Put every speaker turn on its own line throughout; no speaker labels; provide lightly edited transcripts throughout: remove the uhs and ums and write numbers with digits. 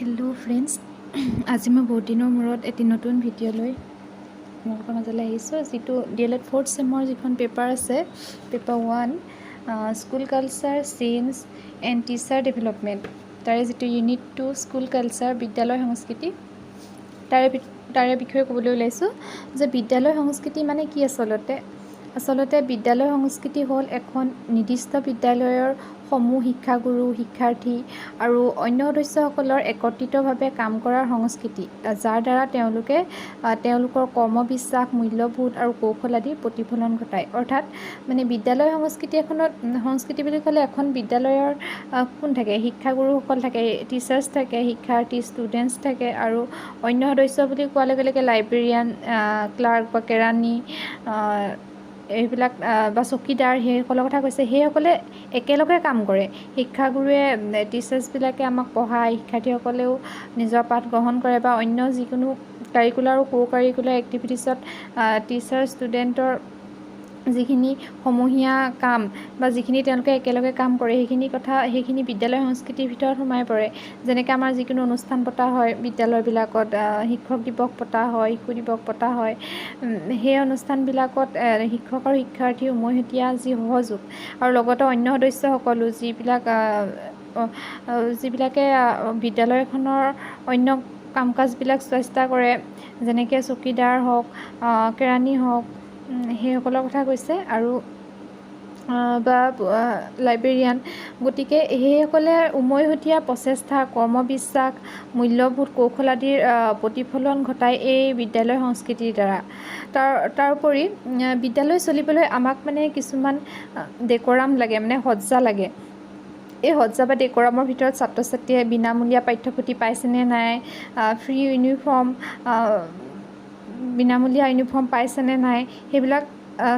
Hello' friends, আজি মই বহুত দিনৰ মূৰত এটি নতুন ভিডিঅ' লৈ আপোনালোকৰ মাজলৈ আহিছোঁ, যিটো ডি.এল.এড ফ'ৰ্থ ছেমৰ যিখন পেপাৰ আছে, paper 1, School Culture, Change and Teacher Development, তাৰে যিটো ইউনিট 2, স্কুল কালচাৰ, বিদ্যালয় সংস্কৃতি, তাৰে বিষয়ে ক'বলৈ ওলাইছোঁ যে বিদ্যালয় সংস্কৃতি মানে কি। আচলতে বিদ্যালয় সংস্কৃতি হ'ল এখন নিৰ্দিষ্ট বিদ্যালয়ৰ সমূহ শিক্ষাগুৰু, শিক্ষাৰ্থী আৰু অন্য সদস্যসকলৰ একত্ৰিতভাৱে কাম কৰাৰ সংস্কৃতি, যাৰ দ্বাৰা তেওঁলোকে তেওঁলোকৰ কৰ্মবিশ্বাস, মূল্যবোধ আৰু কৌশল আদিৰ প্ৰতিফলন ঘটায়। অৰ্থাৎ মানে বিদ্যালয় সংস্কৃতি এখনত, সংস্কৃতি বুলি ক'লে এখন বিদ্যালয়ৰ কোন থাকে? শিক্ষাগুৰুসকল থাকে, টিচাৰ্ছ থাকে, শিক্ষাৰ্থী, ষ্টুডেণ্টছ থাকে আৰু অন্য সদস্য বুলি কোৱাৰ লগে লগে লাইব্ৰেৰিয়ান, ক্লাৰ্ক বা কেৰাণী এইবিলাক বা চকীদাৰ, সেইসকলৰ কথা কৈছে। সেইসকলে একেলগে কাম কৰে। শিক্ষাগুৰুৱে, টিচাৰ্ছবিলাকে আমাক পঢ়ায়, শিক্ষাৰ্থীসকলেও নিজৰ পাঠ গ্ৰহণ কৰে বা অন্য যিকোনো কাৰিকুলাৰ আৰু কো কাৰিকুলাৰ এক্টিভিটিছত টিচাৰ ষ্টুডেণ্টৰ যিখিনি সমূহীয়া কাম বা যিখিনি তেওঁলোকে একেলগে কাম কৰে, সেইখিনি কথা, সেইখিনি বিদ্যালয় সংস্কৃতিৰ ভিতৰত সোমাই পৰে। যেনেকৈ আমাৰ যিকোনো অনুষ্ঠান পতা হয় বিদ্যালয়বিলাকত, শিক্ষক দিৱস পতা হয়, শিশু দিৱস পতা হয়, সেই অনুষ্ঠানবিলাকত শিক্ষক আৰু শিক্ষাৰ্থীৰ উমৈহতীয়া যি সহযোগ আৰু লগতে অন্য সদস্যসকলো, যিবিলাকে বিদ্যালয়খনৰ অন্য কাম কাজবিলাক চোৱা চিতা কৰে, যেনেকৈ চকীদাৰ হওক, কেৰাণী হওক, সেইসকলৰ কথা কৈছে আৰু বা লাইব্ৰেৰিয়ান। গতিকে সেইসকলে উমৈহতীয়া প্ৰচেষ্টা, কৰ্মবিশ্বাস, মূল্যবোধ, কৌশল আদিৰ প্ৰতিফলন ঘটায় এই বিদ্যালয় সংস্কৃতিৰ দ্বাৰা। তাৰোপৰি বিদ্যালয় চলিবলৈ আমাক মানে কিছুমান ডেক'ৰাম লাগে, মানে সজ্জা লাগে। এই সজ্জা বা ডেক'ৰামৰ ভিতৰত ছাত্ৰ ছাত্ৰীয়ে বিনামূলীয়া পাঠ্যপুথি পাইছেনে নাই, ফ্ৰী ইউনিফৰ্ম, বিনামূলীয়া ইউনিফৰ্ম পাইছেনে নাই, সেইবিলাক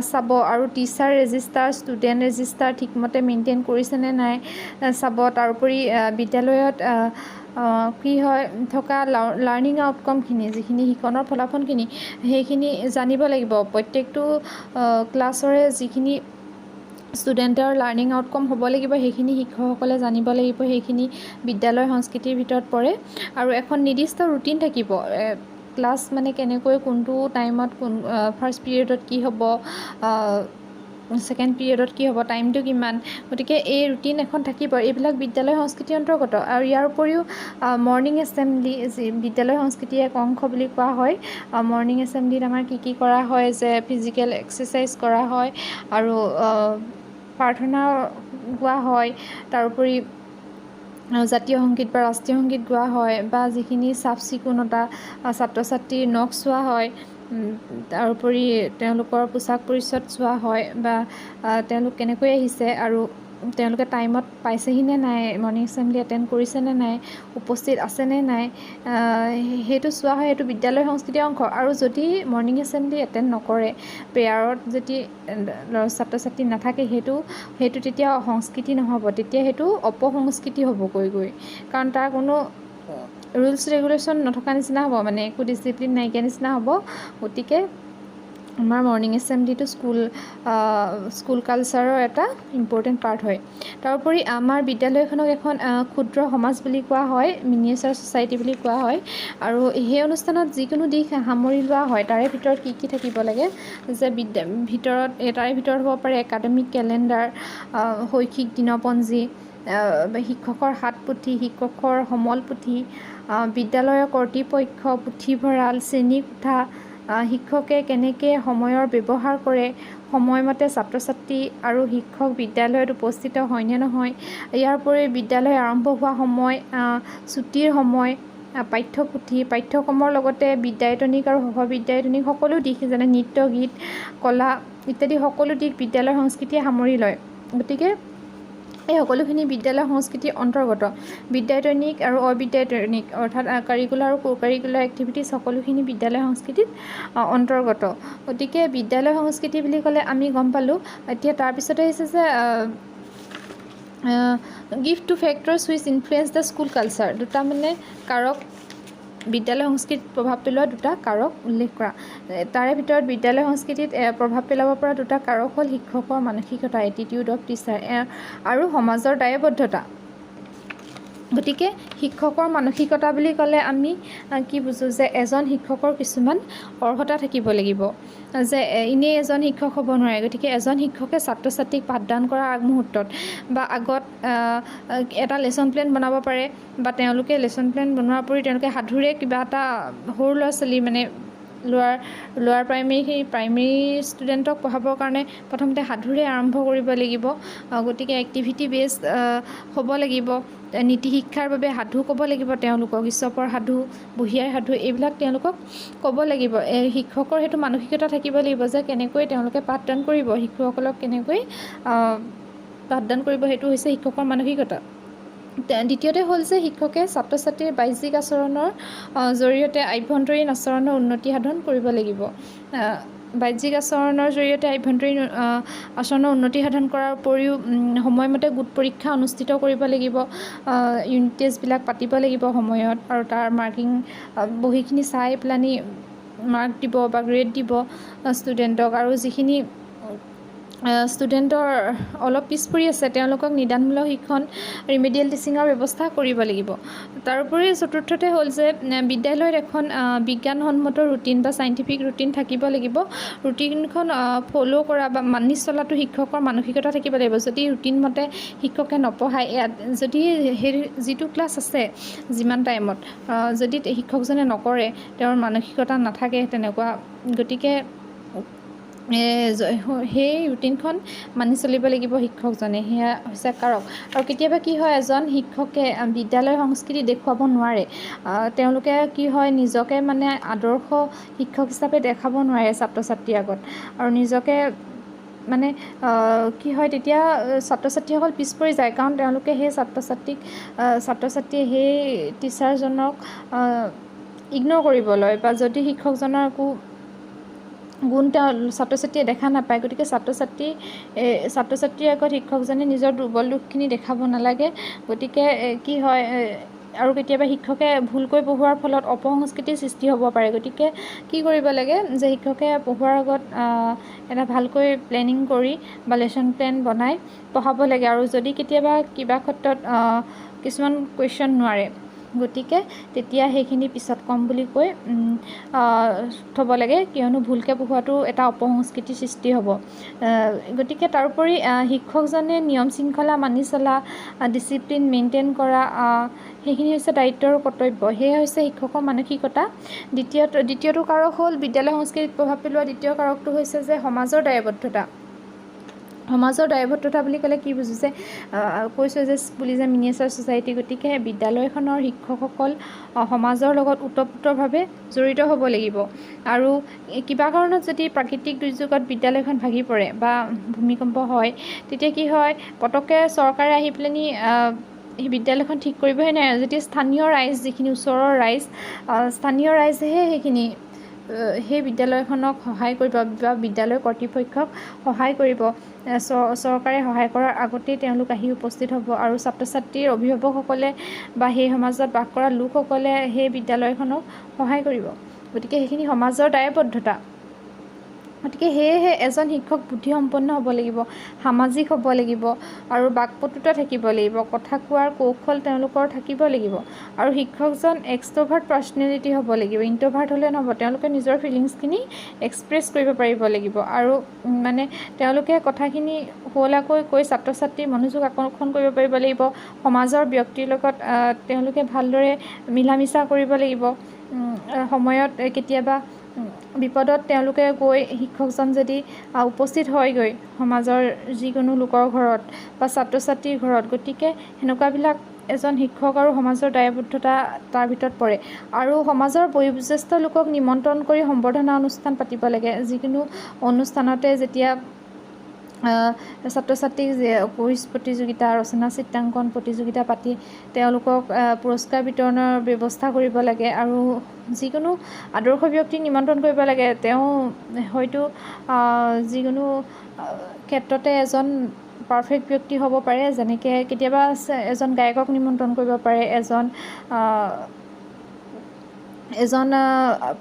চাব আৰু টিচাৰ ৰেজিষ্টাৰ, ষ্টুডেণ্ট ৰেজিষ্টাৰ ঠিকমতে মেইনটেইন কৰিছেনে নাই চাব। তাৰোপৰি বিদ্যালয়ত কি হয় থকা লাৰ্ণিং আউটকমখিনি, যিখিনি শিকনৰ ফলাফলখিনি, সেইখিনি জানিব লাগিব। প্ৰত্যেকটো ক্লাছৰে যিখিনি ষ্টুডেণ্টৰ লাৰ্ণিং আউটকম হ'ব লাগিব, সেইখিনি শিক্ষকসকলে জানিব লাগিব। সেইখিনি বিদ্যালয় সংস্কৃতিৰ ভিতৰত পৰে। আৰু এখন নিৰ্দিষ্ট ৰুটিন থাকিব, ক্লাছ মানে কেনেকৈ, কোনটো টাইমত, কোন ফাৰ্ষ্ট পিৰিয়ডত কি হ'ব, ছেকেণ্ড পিৰিয়ডত কি হ'ব, টাইমটো কিমান, গতিকে এই ৰুটিন এখন থাকিব। এইবিলাক বিদ্যালয় সংস্কৃতিৰ অন্তৰ্গত। আৰু ইয়াৰ উপৰিও মৰ্ণিং এছেম্বলি, যি বিদ্যালয় সংস্কৃতিৰ এক অংশ বুলি কোৱা হয়। মৰ্ণিং এছেম্বলিত আমাৰ কি কি কৰা হয় যে ফিজিকেল এক্সাৰচাইজ কৰা হয় আৰু প্ৰাৰ্থনা গোৱা হয়। তাৰোপৰি জাতীয় সংগীত বা ৰাষ্ট্ৰীয় সংগীত গোৱা হয় বা যিখিনি চাফ চিকুণতা, ছাত্ৰ ছাত্ৰীৰ নখ চোৱা হয়, তাৰোপৰি তেওঁলোকৰ পোচাক পৰিচ্ছদ চোৱা হয় বা তেওঁলোক কেনেকৈ আহিছে আৰু তেওঁলোকে টাইমত পাইছেহিনে নাই, মৰ্ণিং এছেম্বলি এটেণ্ড কৰিছেনে নাই, উপস্থিত আছেনে নাই, সেইটো চোৱা হয়। সেইটো বিদ্যালয় সংস্কৃতিৰ অংশ। আৰু যদি মৰ্ণিং এছেম্বলি এটেণ্ড নকৰে, প্ৰেয়াৰত যদি ছাত্ৰ ছাত্ৰী নাথাকে, সেইটো তেতিয়া সংস্কৃতি নহ'ব, তেতিয়া সেইটো অপসংস্কৃতি হ'বগৈ গৈ। কাৰণ তাৰ কোনো ৰুলছ ৰেগুলেশ্যন নথকা নিচিনা হ'ব, মানে একো ডিচিপ্লিন নাইকিয়া নিচিনা হ'ব। গতিকে আমাৰ মৰ্ণিং এছেম্বলিটো স্কুল কালচাৰৰ এটা ইম্পৰ্টেণ্ট পাৰ্ট হয়। তাৰোপৰি আমাৰ বিদ্যালয়খনক এখন ক্ষুদ্ৰ সমাজ বুলি কোৱা হয়, মিনিয়েচাৰ ছ'চাইটি বুলি কোৱা হয়। আৰু সেই অনুষ্ঠানত যিকোনো দিশ সামৰি লোৱা হয়। তাৰে ভিতৰত কি কি থাকিব লাগে যে বিদ্যা ভিতৰত তাৰে ভিতৰত হ'ব পাৰে একাডেমিক কেলেণ্ডাৰ, শৈক্ষিক দিনপঞ্জী, শিক্ষকৰ হাতপুথি, শিক্ষকৰ সমল পুথি, বিদ্যালয়ৰ কৰ্তৃপক্ষ, পুথিভঁৰাল, শ্ৰেণীকোঠা, শিক্ষকে কেনেকৈ সময়ৰ ব্যৱহাৰ কৰে, সময়মতে ছাত্ৰ ছাত্ৰী আৰু শিক্ষক বিদ্যালয়ত উপস্থিত হয়নে নহয়। ইয়াৰ উপৰি বিদ্যালয় আৰম্ভ হোৱা সময়, ছুটীৰ সময়, পাঠ্যপুথি, পাঠ্যক্ৰমৰ লগতে বিদ্যায়তনিক আৰু সহবিদ্যায়তনিক সকলো দিশ, যেনে নৃত্য, গীত, কলা ইত্যাদি সকলো দিশ বিদ্যালয়ৰ সংস্কৃতিয়ে সামৰি লয়। গতিকে এই সকলোখিনি বিদ্যালয় সংস্কৃতিৰ অন্তৰ্গত। বিদ্যায়তনিক আৰু অবিদ্যায়তনিক, অৰ্থাৎ কাৰিকুলাৰ আৰু কো কাৰিকুলাৰ এক্টিভিটিছ, সকলোখিনি বিদ্যালয় সংস্কৃতিত অন্তৰ্গত। গতিকে বিদ্যালয় সংস্কৃতি বুলি ক'লে আমি গম পালোঁ। এতিয়া তাৰপিছতে আহিছে যে give two factors which influence the school culture. দুটা মানে কাৰক, বিদ্যালয় সংস্কৃতিত প্ৰভাৱ পেলোৱা দুটা কাৰক উল্লেখ কৰা। তাৰে ভিতৰত বিদ্যালয় সংস্কৃতিত প্ৰভাৱ পেলাব পৰা দুটা কাৰক হ'ল শিক্ষকৰ মানসিকতা, এটিটিউড অফ টিচাৰ, আৰু সমাজৰ দায়বদ্ধতা। গতিকে শিক্ষকৰ মানসিকতা বুলি ক'লে আমি কি বুজোঁ যে এজন শিক্ষকৰ কিছুমান অৰ্হতা থাকিব লাগিব, যে এনেই এজন শিক্ষক হ'ব নোৱাৰে। গতিকে এজন শিক্ষকে ছাত্ৰ ছাত্ৰীক পাঠদান কৰাৰ আগমুহূৰ্তত বা আগত এটা লেচন প্লেন বনাব পাৰে, বা তেওঁলোকে লেচন প্লেন বনোৱাৰ উপৰি তেওঁলোকে সাধুৰে কিবা এটা সৰু ল'ৰা ছোৱালী মানে লোৱাৰ প্ৰাইমেৰী, সেই প্ৰাইমেৰী ষ্টুডেণ্টক পঢ়াবৰ কাৰণে প্ৰথমতে সাধুৰে আৰম্ভ কৰিব লাগিব। গতিকে এক্টিভিটি বেছ হ'ব লাগিব। নীতি শিক্ষাৰ বাবে সাধু ক'ব লাগিব তেওঁলোকক, ঈশপৰ সাধু, বুঢ়ীআইৰ সাধু, এইবিলাক তেওঁলোকক ক'ব লাগিব। এই শিক্ষকৰ সেইটো মানসিকতা থাকিব লাগিব যে কেনেকৈ তেওঁলোকে পাঠদান কৰিব, শিশুসকলক কেনেকৈ পাঠদান কৰিব, সেইটো হৈছে শিক্ষকৰ মানসিকতা। দ্বিতীয়তে হ'ল যে শিক্ষকে ছাত্ৰ ছাত্ৰীৰ বাহ্যিক আচৰণৰ জৰিয়তে আভ্যন্তৰীণ আচৰণৰ উন্নতি সাধন কৰিব লাগিব। বাহ্যিক আচৰণৰ জৰিয়তে আভ্যন্তৰীণ আচৰণৰ উন্নতি সাধন কৰাৰ উপৰিও সময়মতে গোট পৰীক্ষা অনুষ্ঠিত কৰিব লাগিব, ইউনিট টেষ্টবিলাক পাতিব লাগিব সময়ত, আৰু তাৰ মাৰ্কিং বহীখিনি চাই পেলানি মাৰ্ক দিব বা গ্ৰেড দিব ষ্টুডেণ্টক। আৰু যিখিনি ষ্টুডেণ্টৰ অলপ পিছ পৰি আছে, তেওঁলোকক নিদানমূলক শিক্ষণ, ৰিমেডিয়েল টিচিঙৰ ব্যৱস্থা কৰিব লাগিব। তাৰোপৰি চতুৰ্থতে হ'ল যে বিদ্যালয়ত এখন বিজ্ঞানসন্মত ৰুটিন বা চাইণ্টিফিক ৰুটিন থাকিব লাগিব। ৰুটিনখন ফ'ল' কৰা বা মানি চলাটো শিক্ষকৰ মানসিকতা থাকিব লাগিব। যদি ৰুটিন মতে শিক্ষকে নপঢ়ায়, ইয়াত যদি সেই যিটো ক্লাছ আছে যিমান টাইমত যদি শিক্ষকজনে নকৰে, তেওঁৰ মানসিকতা নাথাকে তেনেকুৱা। গতিকে সেই ৰুটিনখন মানি চলিব লাগিব শিক্ষকজনে, সেয়া হৈছে কাৰক। আৰু কেতিয়াবা কি হয়, এজন শিক্ষকে বিদ্যালয় সংস্কৃতি দেখুৱাব নোৱাৰে। তেওঁলোকে কি হয়, নিজকে মানে আদৰ্শ শিক্ষক হিচাপে দেখাব নোৱাৰে ছাত্ৰ ছাত্ৰীৰ আগত, আৰু নিজকে মানে কি হয়, তেতিয়া ছাত্ৰ ছাত্ৰীসকল পিছ পৰি যায়। কাৰণ তেওঁলোকে সেই ছাত্ৰ ছাত্ৰীয়ে সেই টিচাৰজনক ইগন'ৰ কৰিব লয়, বা যদি শিক্ষকজনৰ একো গুণ তেওঁ ছাত্ৰ ছাত্ৰীয়ে দেখা নাপায়। গতিকে ছাত্ৰ ছাত্ৰীৰ আগত শিক্ষকজনে নিজৰ দুৰ্বল দোষখিনি দেখাব নালাগে। গতিকে কি হয়, আৰু কেতিয়াবা শিক্ষকে ভুলকৈ পঢ়োৱাৰ ফলত অপসংস্কৃতিৰ সৃষ্টি হ'ব পাৰে। গতিকে কি কৰিব লাগে যে শিক্ষকে পঢ়োৱাৰ আগত এটা ভালকৈ প্লেনিং কৰি বা লেচন প্লেন বনাই পঢ়াব লাগে। আৰু যদি কেতিয়াবা কিবা ক্ষেত্ৰত কিছুমান কুৱেশ্যন নোৱাৰে, গতিকে তেতিয়া সেইখিনি পিছত ক'ম বুলি কৈ থ'ব লাগে, কিয়নো ভুলকৈ পঢ়োৱাটো এটা অপসংস্কৃতিৰ সৃষ্টি হ'ব। গতিকে তাৰোপৰি শিক্ষকজনে নিয়ম শৃংখলা মানি চলা, ডিচিপ্লিন মেইনটেইন কৰা, সেইখিনি হৈছে দায়িত্ব আৰু কৰ্তব্য। সেয়া হৈছে শিক্ষকৰ মানসিকতা। দ্বিতীয়টো কাৰক হ'ল বিদ্যালয় সংস্কৃতিত প্ৰভাৱ পেলোৱা দ্বিতীয় কাৰকটো হৈছে যে সমাজৰ দায়বদ্ধতা। সমাজৰ দায়বদ্ধতা বুলি ক'লে কি বুজোঁ যে কৈছোঁ যে school is a miniature society। গতিকে বিদ্যালয়খনৰ শিক্ষকসকল সমাজৰ লগত ওতপ্ৰোতভাৱে জড়িত হ'ব লাগিব। আৰু কিবা কাৰণত যদি প্ৰাকৃতিক দুৰ্যোগত বিদ্যালয়খন ভাগি পৰে বা ভূমিকম্প হয়, তেতিয়া কি হয়, পটককৈ চৰকাৰে আহি পেলানি সেই বিদ্যালয়খন ঠিক কৰিবহে নোৱাৰে। যেতিয়া স্থানীয় ৰাইজ, যিখিনি ওচৰৰ ৰাইজ, স্থানীয় ৰাইজেহে সেইখিনি সেই বিদ্যালয়খনক সহায় কৰিব বা বিদ্যালয় কৰ্তৃপক্ষক সহায় কৰিব। চৰকাৰে সহায় কৰাৰ আগতেই তেওঁলোক আহি উপস্থিত হ'ব, আৰু ছাত্ৰ ছাত্ৰীৰ অভিভাৱকসকলে বা সেই সমাজত বাস কৰা লোকসকলে সেই বিদ্যালয়খনক সহায় কৰিব। গতিকে সেইখিনি সমাজৰ দায়বদ্ধতা। গতিকে সেয়েহে এজন শিক্ষক বুদ্ধিসম্পন্ন হ'ব লাগিব, সামাজিক হ'ব লাগিব আৰু বাকপটুতা থাকিব লাগিব, কথা কোৱাৰ কৌশল তেওঁলোকৰ থাকিব লাগিব, আৰু শিক্ষকজন এক্সট্ৰভাৰ্ট পাৰ্চনেলিটি হ'ব লাগিব। ইণ্ট্ৰভাৰ্ট হ'লে নহ'ব। তেওঁলোকে নিজৰ ফিলিংছখিনি এক্সপ্ৰেছ কৰিব পাৰিব লাগিব, আৰু মানে তেওঁলোকে কথাখিনি শুৱলাকৈ কৈ ছাত্ৰ ছাত্ৰীৰ মনোযোগ আকৰ্ষণ কৰিব পাৰিব লাগিব। সমাজৰ ব্যক্তিৰ লগত তেওঁলোকে ভালদৰে মিলা মিছা কৰিব লাগিব। সময়ত কেতিয়াবা বিপদত তেওঁলোকে গৈ শিক্ষকজন যদি উপস্থিত হয়গৈ সমাজৰ যিকোনো লোকৰ ঘৰত বা ছাত্ৰ ছাত্ৰীৰ ঘৰত, গতিকে সেনেকুৱাবিলাক এজন শিক্ষক আৰু সমাজৰ দায়বদ্ধতা তাৰ ভিতৰত পৰে। আৰু সমাজৰ বয়োজ্যেষ্ঠ লোকক নিমন্ত্ৰণ কৰি সম্বৰ্ধনা অনুষ্ঠান পাতিব লাগে। যিকোনো অনুষ্ঠানতে যেতিয়া ছাত্ৰ ছাত্ৰীক কুইজ প্ৰতিযোগিতা, ৰচনা চিত্ৰাংকন প্ৰতিযোগিতা পাতি তেওঁলোকক পুৰস্কাৰ বিতৰণৰ ব্যৱস্থা কৰিব লাগে, আৰু যিকোনো আদৰ্শ ব্যক্তিক নিমন্ত্ৰণ কৰিব লাগে। তেওঁ হয়তো যিকোনো ক্ষেত্ৰতে এজন পাৰফেক্ট ব্যক্তি হ'ব পাৰে। যেনেকৈ কেতিয়াবা এজন গায়কক নিমন্ত্ৰণ কৰিব পাৰে, এজন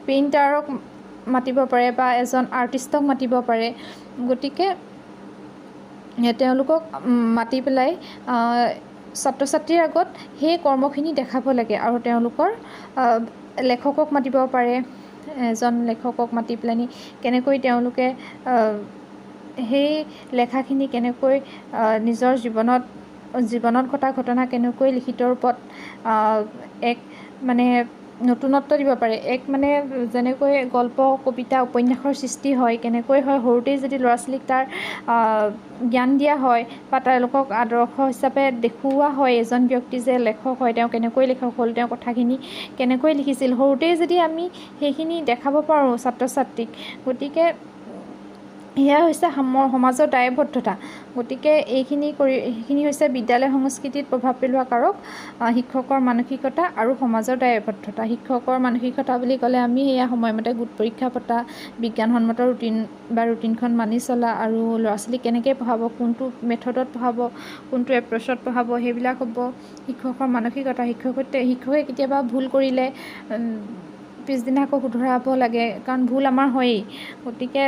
পেইণ্টাৰক মাতিব পাৰে বা এজন আৰ্টিষ্টক মাতিব পাৰে। গতিকে তেওঁলোকক মাতি পেলাই ছাত্ৰ ছাত্ৰীৰ আগত সেই কৰ্মখিনি দেখাব লাগে আৰু তেওঁলোকৰ লেখকক মাতিব পাৰে, এজন লেখকক মাতি পেলাইনি কেনেকৈ তেওঁলোকে সেই লেখাখিনি কেনেকৈ নিজৰ জীৱনত ঘটা ঘটনা কেনেকৈ লিখিত ৰূপত এক মানে নতুনত্ব দিব পাৰে, এক মানে যেনেকৈ গল্প, কবিতা, উপন্যাসৰ সৃষ্টি হয়, কেনেকৈ হয়, সৰুতেই যদি ল'ৰা ছোৱালীক তাৰ জ্ঞান দিয়া হয় বা তেওঁলোকক আদৰ্শ হিচাপে দেখুওৱা হয়, এজন ব্যক্তি যে লেখক হয়, তেওঁ কেনেকৈ লেখক হ'ল, তেওঁ কথাখিনি কেনেকৈ লিখিছিল, সৰুতেই যদি আমি সেইখিনি দেখাব পাৰোঁ ছাত্ৰ ছাত্ৰীক, গতিকে সেয়া হৈছে সমাজৰ দায়বদ্ধতা। গতিকে এইখিনি কৰি সেইখিনি হৈছে বিদ্যালয় সংস্কৃতিত প্ৰভাৱ পেলোৱা কাৰক, শিক্ষকৰ মানসিকতা আৰু সমাজৰ দায়বদ্ধতা। শিক্ষকৰ মানসিকতা বুলি ক'লে আমি সেয়া সময়মতে গোট পৰীক্ষা পতা, বিজ্ঞানসন্মত ৰুটিন বা ৰুটিনখন মানি চলা আৰু ল'ৰা ছোৱালীক কেনেকৈ পঢ়াব, কোনটো মেথডত পঢ়াব, কোনটো এপ্ৰ'চত পঢ়াব, সেইবিলাক হ'ব শিক্ষকৰ মানসিকতা। শিক্ষকে কেতিয়াবা ভুল কৰিলে পিছদিনা আকৌ শুধৰাব লাগে, কাৰণ ভুল আমাৰ হয়েই। গতিকে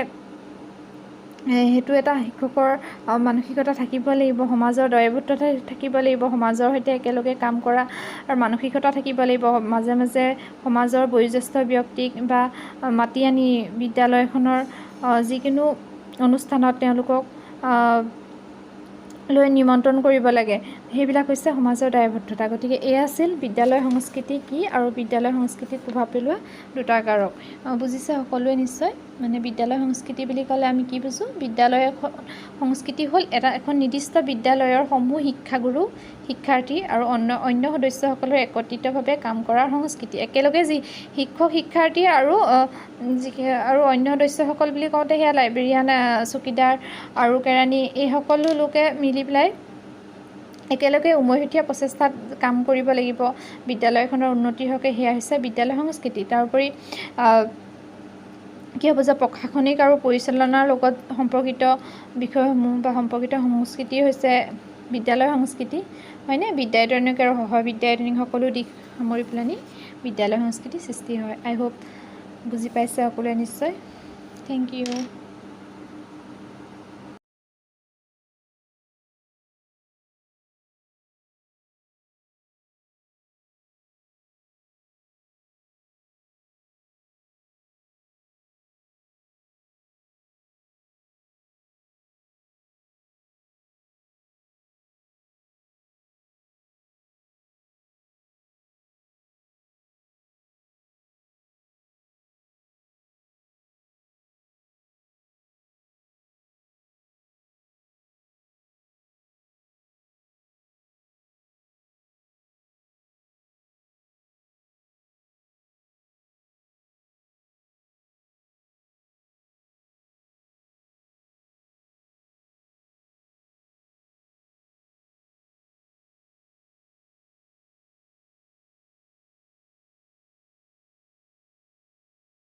সেইটো এটা শিক্ষকৰ মানসিকতা থাকিব লাগিব, সমাজৰ দায়বদ্ধতা থাকিব লাগিব, সমাজৰ সৈতে একেলগে কাম কৰাৰ মানসিকতা থাকিব লাগিব। মাজে মাজে সমাজৰ বয়োজ্যেষ্ঠ ব্যক্তিক বা মাতি আনি বিদ্যালয়খনৰ যিকোনো অনুষ্ঠানত তেওঁলোকক লৈ নিমন্ত্ৰণ কৰিব লাগে। সেইবিলাক হৈছে সমাজৰ দায়বদ্ধতা। গতিকে এয়া আছিল বিদ্যালয় সংস্কৃতি কি আৰু বিদ্যালয় সংস্কৃতিত প্ৰভাৱ পেলোৱা দুটা কাৰক। বুজিছে সকলোৱে নিশ্চয়? মানে বিদ্যালয় সংস্কৃতি বুলি ক'লে আমি কি বুজোঁ? বিদ্যালয় সংস্কৃতি হ'ল এখন নিৰ্দিষ্ট বিদ্যালয়ৰ সমূহ শিক্ষাগুৰু, শিক্ষাৰ্থী আৰু অন্য অন্য সদস্যসকলৰ একত্ৰিতভাৱে কাম কৰাৰ সংস্কৃতি। একেলগে যি শিক্ষক, শিক্ষাৰ্থী আৰু অন্য সদস্যসকল বুলি কওঁতে সেয়া লাইব্ৰেৰিয়ান, চকীদাৰ আৰু কেৰাণী, এই সকলো লোকে মিলি পেলাই একেলগে উমৈহতীয়া প্ৰচেষ্টাত কাম কৰিব লাগিব বিদ্যালয়খনৰ উন্নতিৰ হকে, সেয়া হৈছে বিদ্যালয় সংস্কৃতি। তাৰোপৰি কি হ'ব যে প্ৰশাসনিক আৰু পৰিচালনাৰ লগত সম্পৰ্কিত বিষয়সমূহ বা সম্পৰ্কিত সংস্কৃতি হৈছে বিদ্যালয় সংস্কৃতি, হয়নে? বিদ্যায়তনিক আৰু সহ বিদ্যায়তনিক সকলো দিশ সামৰি পেলানি বিদ্যালয় সংস্কৃতিৰ সৃষ্টি হয়। আই হোপ বুজি পাইছে সকলোৱে নিশ্চয়। Thank you.